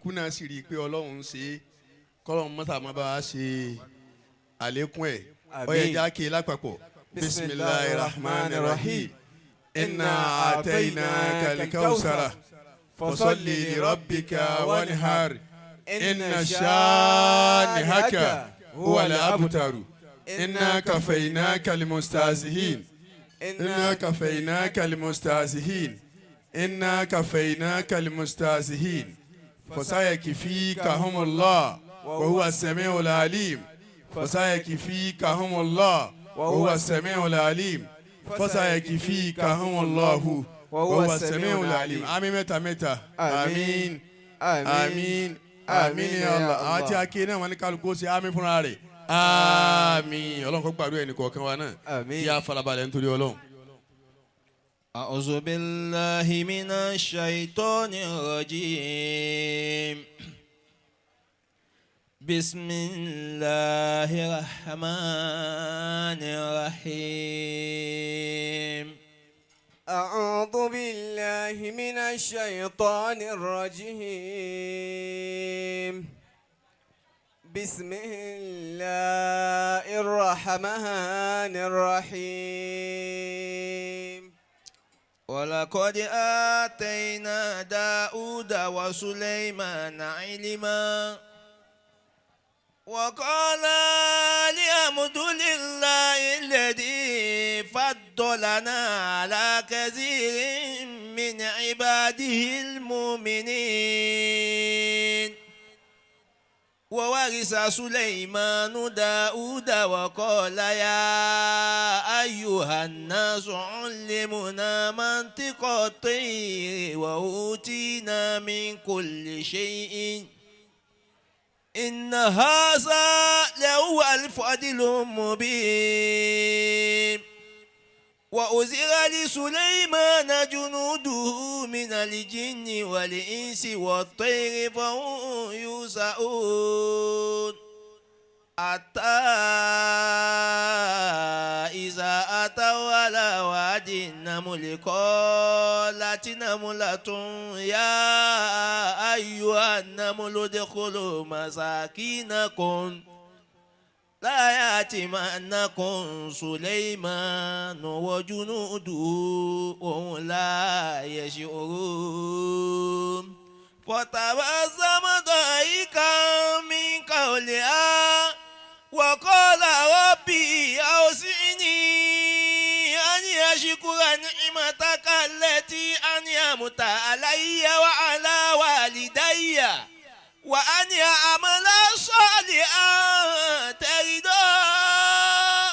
Kálukú náà sì rí i pé Ọlọ́run ń ṣe é. Kọ́lọ́run mọ́tà má bá a ṣe àlékún ẹ̀. Ó yẹ já kí lápapọ̀. Bisimilahi rahman rahim. Inna atainaka al-kawsara fasalli li rabbika wanhar inna shanihaka huwa al-abtaru inna kafaynaka al-mustazihin inna kafaynaka al-mustazihin inna kafaynaka al-mustazihin fasayakfikahumullah wa huwa as-sami'ul alim fasayakfikahumullah wa huwa as-sami'ul alim fasayakfikahumullahu wa huwa as-sami'ul alim. Àmín mẹ́ta mẹ́ta. Àmín, àmín, àmín ya Allah. Àwọn tí a ké náà, wọn ní kálukú ṣe àmín fúnra rẹ̀. Àmín. Ọlọ́run kó gbàdúrà ẹnì kọ̀ọ̀kan wa náà. Àmín. Kí a farabalẹ̀ nítorí Ọlọ́run. أعوذ بالله من الشيطان الرجيم. بسم الله الرحمن الرحيم. أعوذ بالله من الشيطان الرجيم. بسم الله الرحمن الرحيم. ولقد آتينا داود وسليمان علما وقال الحمد لله الذي فضلنا على كثير من عباده المؤمنين. وورث سليمان داود وقال يا أيها الناس علمنا منطق الطير وأوتينا من كل شيء إن هذا لهو الفضل المبين. وحشر لسليمان جنوده من الجن والإنس والطير فهم يوزعون حتى إذا أتوا على وادي النمل قالت نملة يا أيها النمل ادخلوا مساكنكم لا يحطمنكم سليمان وجنوده وهم لا يشعرون. فتبسم ضاحكا من قولها وقال ربي أوزعني أن أشكر نعمتك التي أنعمت علي وعلى والدي وأن أعمل صالحا ترضاه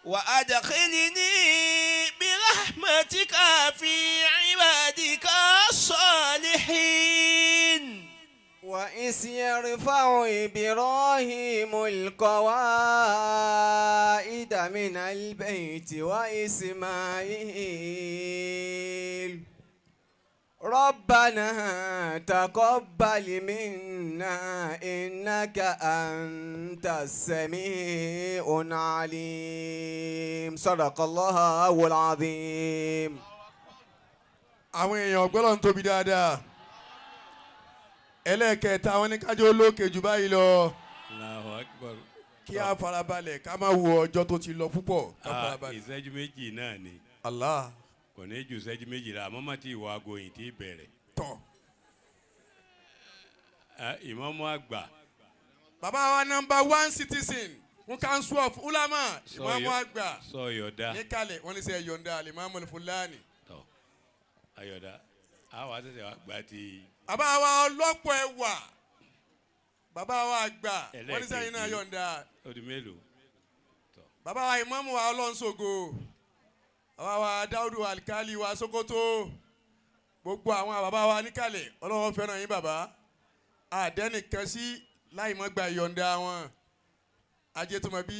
وأدخلني برحمتك في عبادك الصالحين. وإذ يرفع إبراهيم القواعد من البيت وإسماعيل ربنا تقبل منا إنك أنت السميع العليم. صدق الله العظيم. Àwọn èèyàn gbọ́dọ̀ ń tóbi dáadáa. Ẹlẹ́ẹ̀kẹta, àwọn ní kájọ olókè jù báyìí lọ. Allahu Akbar. Kí a farabalẹ̀, ká má wo ọjọ́ tó ti lọ púpọ̀, ká Ah, farabalẹ̀. Ìṣẹ́jú 2 náà ni. Allah. Kò ní ju ìṣẹ́jú 2 la, àmọ́ má ti wọ aago yìí tí bẹ̀rẹ̀. Tọ̀. Ah, ìmáàmù àgbà. Bàbá wa, number one citizen fún Council of Ulama, ìmáàmù àgbà. Sọ yọ̀dá. Níkàlẹ̀, wọ́n ní sẹ́ yọ̀ǹda Alimami Fulani. Tọ̀, ayọ̀dá, àwọn àṣẹṣẹ wa gbà ti. Bàbá wa ọlọ́pọ̀ ẹwà, bàbá wa àgbà, wọ́n ní sẹ́yìn náà Ẹlẹ́ẹ̀kejì. yọ̀ǹda. Ó di mélòó? Bàbá wa, ìmáàmù wa ọlọ́nṣogo, bàbá wa Dáúdù Alikali wa Sokoto, gbogbo àwọn bàbá wa níkàlẹ̀, Ọlọ́run fẹ́ràn yín. Bàbá àdẹ́nìkan sí láì mọ́ gba ìyọ̀ǹda wọn. Ajétùmọ̀bí,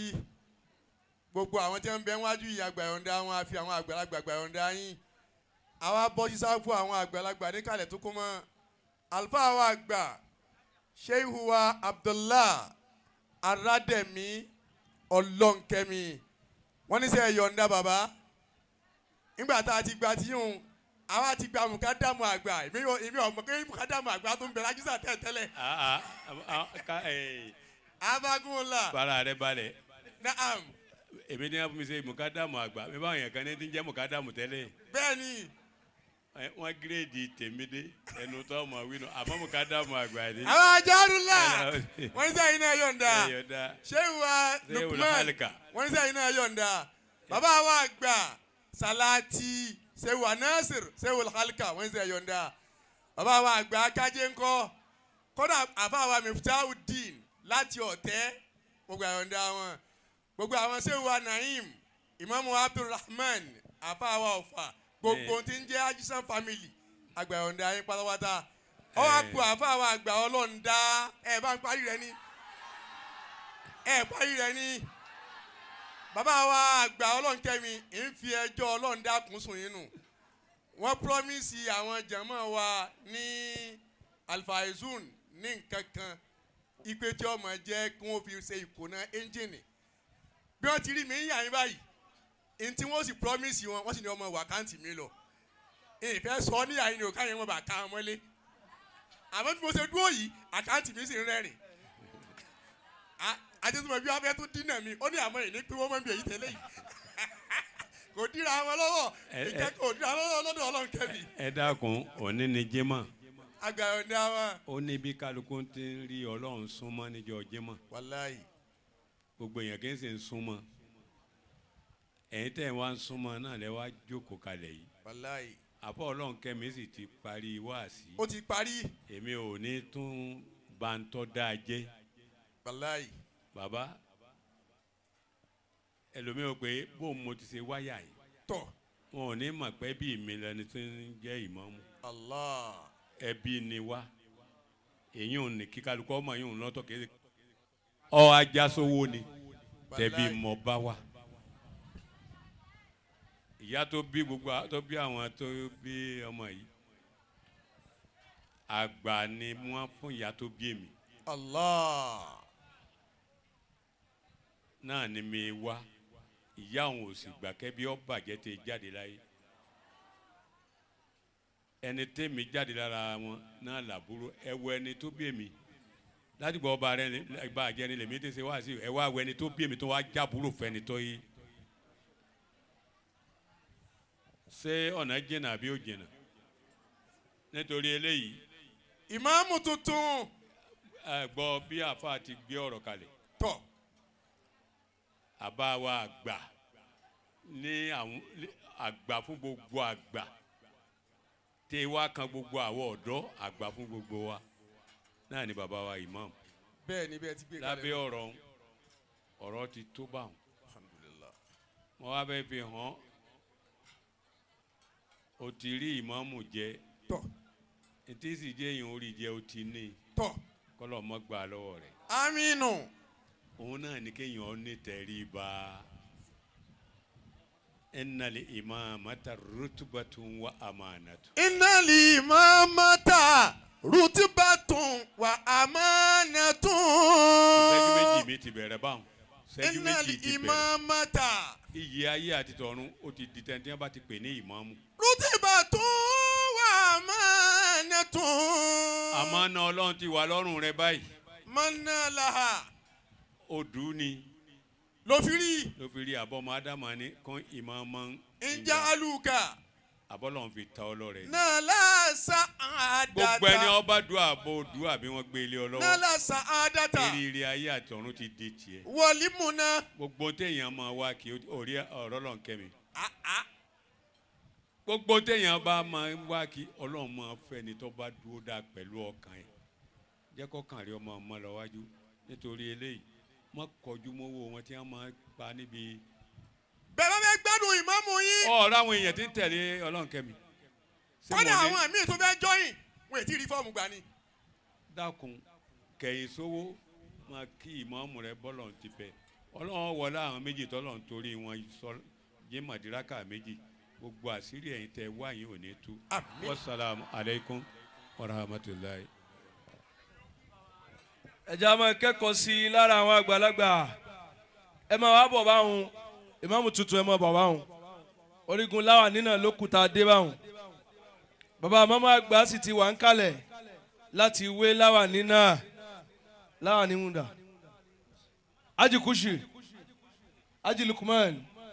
gbogbo àwọn tí wọ́n ń bẹ wájú yìí, àgbà yọ̀ǹda wọn, àfi àwọn àgbàlagbà gbà yọ̀ǹda yín. Àwa bọ́ sí sáfù àwọn àgbàlagbà níkàlẹ̀ tó kún mọ́ àlùfáà wa àgbà, Shehu wa Abdullah Arademi Ọlọ́nkẹ́mi. Wọ́n ní sẹ́ yọ̀ǹda bàbá nígbà tá a ti gba tíyún. Àwa ti gba mùkádàmù àgbà. Èmi ọmọ pé mùkádàmù àgbà tó ń bẹ lájísà tẹ́lẹ̀tẹ́lẹ̀. Ah, ah, ah, ká ẹ Abagunla. Bara rẹ balẹ̀. Naam. Èmi ní wọn fún mi ṣe mùkádàmù àgbà mi báwọn yẹn kan ní ti ń jẹ́ mùkádàmù tẹ́lẹ̀. Bẹ́ẹ̀ni. Wọ́n gírèdì tèmi dé ẹnu tó ọmọ wí nù, àmọ́ mùkádàmù àgbà ni. Àwọn ajárúlà wọ́n ní sẹ́yìn náà yọ̀ǹda. Ẹ yọ̀ǹda. Ṣéwù wa Ṣéwù Lukman Lukman. Wọ́n ní sẹ́yìn náà yọ̀ǹda. Bàbá wa àgbà Salati, Ṣéwù wa Nasir, Ṣéwù Halka, wọ́n ní sẹ́yìn yọ̀ǹda. Bàbá wa àgbà Kájé ńkọ́, kódà àfa wa Miftahudeen láti Ọ̀tẹ́, gbogbo àyọ̀ǹda wọn. Gbogbo àwọn Ṣéwù wa Naim, Imamu Abdulrahman, àfa wa Ọ̀fà, gbogbo tí ń jẹ́ Ajisan family, àgbà yọ̀ǹda yín pátápátá. Ọwọ́ àpò àfa wa àgbà ọlọ́ǹda ẹ̀ bá ń parí rẹ ní ẹ̀ parí rẹ ní. Bàbá wa àgbà ọlọ́nkẹ́mi ń fi ẹjọ́ ọlọ́ǹda kún sùn yín nù. Wọ́n promise àwọn jàmọ́ wa ní Alfaizun ní nǹkan kan ipe tí ọmọ jẹ́ kí wọ́n fi ṣe ìkóná ẹ́ńjìnì. Bí wọ́n ti rí mi ń yà yín báyìí, n tí wọ́n sì promise wọn, wọ́n sì ní ọmọ wàkáǹtì mi lọ. Ìfẹ́ sọ ní àyìn ní òkà yẹn, wọ́n bá ká wọn mọ́lé. Àmọ́ bí mo ṣe dúró yìí, àkáǹtì mi sì ń rẹ́rìn. Àjẹsùmọ̀ bí wọ́n fẹ́ tún dínà mi, ó ní àmọ́ ìní pé wọ́n mọ̀ bí èyí tẹ́lẹ̀ yìí kò díra wọn lọ́wọ́. Ìkẹ́kọ̀ọ́ díra wọn lọ́wọ́ lọ́dọ̀ Ọlọ́run kẹ́mi. Ẹ dákun, òní ni Jímọ̀. Àgbà ọ̀dà wọn. Ó ní bí kálukú ti ń rí Ọlọ́run súnmọ́ níjọ́ Jímọ̀. Wàláyì. Gbogbo èèyàn kì í sì ń súnmọ́. Ẹ̀yin tẹ́ ẹ̀ wá ń súnmọ́ náà lẹ́ wá jókòó kalẹ̀ yìí. Wàláyì. Àfọ Ọlọ́run kẹ́mi sì ti parí wáàsí. Ó ti parí. Èmi ò ní tún bàǹtọ́ dáa jẹ́. Wàláyì. Bàbá, ẹlòmíì ò pé bóun mo ti ṣe wáyà yìí. Tọ̀. Wọn ò ní mọ̀ pé bí mi lẹni tó ń jẹ́ ìmáàmù. Allah. Ẹbí ni wá. Èyí ò ní kí kálukú ọmọ yìí ń lọ́tọ̀ kéde. Ọ ajá sówó ni tẹ̀bí mọ̀ bá wa. Ìyá tó bí gbogbo tó bí àwọn tó bí ọmọ yìí, àgbà ni wọ́n fún ìyá tó bí èmi. Allah. Náà ni mi wá. Ìyá òun ò sì gbà kẹ́bí ó bàjẹ́ tẹ jáde láyé. Ẹni tẹ́mi jáde lára wọn náà làbúrò. Ẹ wo ẹni tó bí èmi ládùúgbò ọba rẹ bá a jẹ ni lèmi tẹsẹ wá sí. Ẹ wá wo ẹni tó bí èmi tó wá jábúrò fẹni tó yí. Ṣé ọ̀nà jìnnà àbí ò jìnnà? Nítorí eléyìí. Ìmáàmù tuntun. Ẹ gbọ́ bí àáfàá ti gbé ọ̀rọ̀ kalẹ̀. Tọ̀. Àbá wa àgbà ní àwọn àgbà fún gbogbo àgbà tẹ wá kan gbogbo àwọn ọ̀dọ́, àgbà fún gbogbo wa náà ni bàbá wa imam. Bẹ́ẹ̀ ni, bẹ́ẹ̀ ti gbé kalẹ̀. Lábẹ́ ọ̀rọ̀ ọ̀rọ̀ ti tó bá wọn. Alhamdulillah. Mo wá bẹ́ẹ̀ fi hàn o ti rí ìmáàmù jẹ. Tọ̀. Etí sì jẹ́ èèyàn orí jẹ o ti ní. Tọ̀. Kọ́lọ̀ mọ́ gbà lọ́wọ́ rẹ̀. Aminu. Òun náà ni kéèyàn ní tẹríba. Innal imamata rutubatun wa amanatu. Innal imamata rutubatun wa amanatun. Ìṣẹ́jú méjì mi ti bẹ̀rẹ̀ báwọn. Ìṣẹ́jú Innal méjì ti bẹ̀rẹ̀. imamata. Iyì ayé àti tọ̀run ó ti di tẹ́ntẹ́n bá ti pè ní ìmáàmù. Rutubatun wa amanatun. Àmánà Ọlọ́run ti wà lọ́rùn rẹ báyìí. Manna laha. Odù ni. Ló fi rí. Ló fi rí àbọ̀mọ Ádámà ní kún ìmọ̀ọ́mọ́. Ǹjẹ́ alùkà. Àbọ̀lọ́run fi ta ọlọ́rẹ̀. Náà láàṣà àdàtà. Gbogbo ẹni ọba dùn àbò dùn àbí wọ́n gbé ilé ọlọ́wọ́. Náà láàṣà àdàtà. Eré ayé àtọ̀run ti di tiẹ̀. Wọlé múná. Gbogbo téèyàn máa wá kí orí ọ̀rọ̀ lọ́n kẹ́mi. Gbogbo téèyàn bá máa wá kí Ọlọ́run máa fẹ́ ni tó bá dúró dáa pẹ̀lú ọkàn ẹ̀. Jẹ́ kọ́kàn rí ọmọ ọmọ lọ wájú nítorí eléyìí. Má kọjú mọ́wọ́ wọn tí wọ́n máa pa níbi. Bẹ́ẹ̀ bá fẹ́ gbádùn ìmáàmù yín. Ọ̀rọ̀ àwọn èèyàn tí ń tẹ̀lé Ọlọ́run kẹ́mi. Kódà àwọn míì tó fẹ́ jọyìn, wọn ètí rí fọ́ọ̀mù gbà ni. Dákun, kẹ̀yìn sówó máa kí ìmáàmù rẹ bọ́lọ̀ ti fẹ́. Ọlọ́run wọlé àwọn méjì tọ́lọ̀ ń torí wọn sọ jẹ́ màdìrákà méjì. Gbogbo àṣírí ẹ̀yin tẹ wá yín ò ní tú. Àmín. Wassalamu alaikum warahmatullahi. Ẹ jẹ́ a máa kẹ́kọ̀ọ́ sí i lára àwọn àgbàlagbà. Ẹ máa wá bọ̀ báwọn ìmáàmù tuntun, ẹ máa bọ̀ báwọn. Orígun láwà nínà ló kù tá a dé báwọn. Bàbá màmá àgbà sì ti wà ń kalẹ̀ láti wé láwàní náà, láwàní wúndà. Haji Kushi, Haji Lukman.